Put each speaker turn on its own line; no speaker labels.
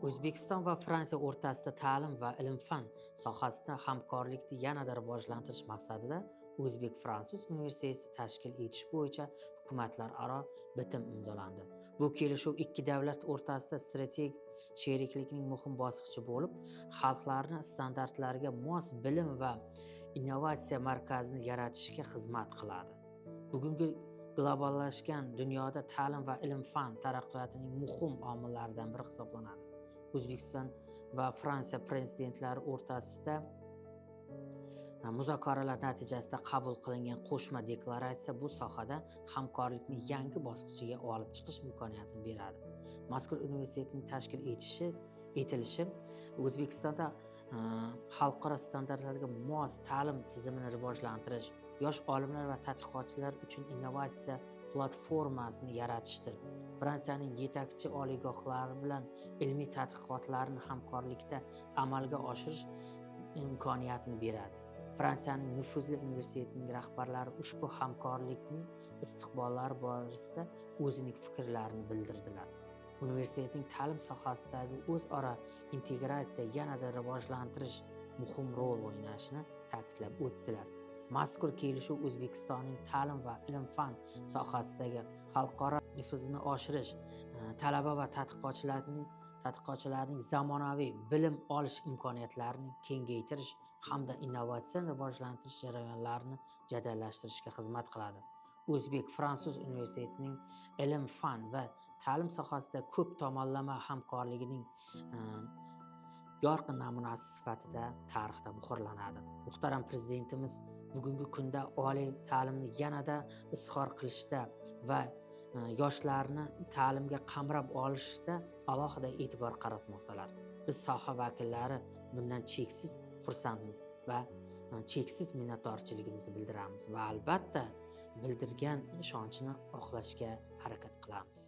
O'zbekiston va Fransiya o'rtasida ta'lim va ilm-fan sohasida hamkorlikni yanada rivojlantirish maqsadida O'zbek-fransuz universiteti tashkil etish bo'yicha hukumatlararo bitim imzolandi. Bu kelishuv ikki davlat o'rtasida strategik sheriklikning muhim bosqichi bo'lib, xalqlarni standartlarga mos bilim va innovatsiya markazini yaratishga xizmat qiladi. Bugungi globallashgan dunyoda ta'lim va ilm-fan taraqqiyotining muhim omillaridan biri hisoblanadi. O'zbekiston va Fransiya prezidentlari o'rtasida muzokaralar natijasida qabul qilingan qo'shma deklaratsiya bu sohada hamkorlikni yangi bosqichiga olib chiqish imkoniyatini beradi. Mazkur universitetning tashkil etilishi O'zbekistonda xalqaro standartlarga mos ta'lim tizimini rivojlantirish, yosh olimlar va tadqiqotchilar uchun innovatsiya platformasini yaratishdir. Fransiyaning yetakchi oliygohlari bilan ilmiy tadqiqotlarni hamkorlikda amalga oshirish imkoniyatini beradi. Fransiyaning nufuzli universitetining rahbarlari ushbu hamkorlikning istiqbollari borasida o'zining fikrlarini bildirdilar. Universitetning ta'lim sohasidagi o'zaro integratsiya yanada rivojlantirish muhim rol o'ynashini ta'kidlab o'tdilar. Mazkur kelishuv O'zbekistonning ta'lim va ilm-fan sohasidagi xalqaro nufuzini oshirish, talaba va tadqiqotchilarning zamonaviy bilim olish imkoniyatlarini kengaytirish hamda innovatsion rivojlantirish jarayonlarini jadallashtirishga xizmat qiladi. O'zbek-fransuz universitetining ilm-fan va ta'lim sohasida ko'p tomonlama hamkorligining yorqin namunasi sifatida tarixda muhrlanadi. Muhtaram prezidentimiz bugungi kunda oliy ta'limni yanada izhor qilishda va yoshlarni ta'limga qamrab olishda alohida e'tibor qaratmoqdalar. Biz soha vakillari bundan cheksiz xursandmiz va cheksiz minnatdorchiligimizni bildiramiz va albatta bildirgan ishonchni oqlashga harakat qilamiz.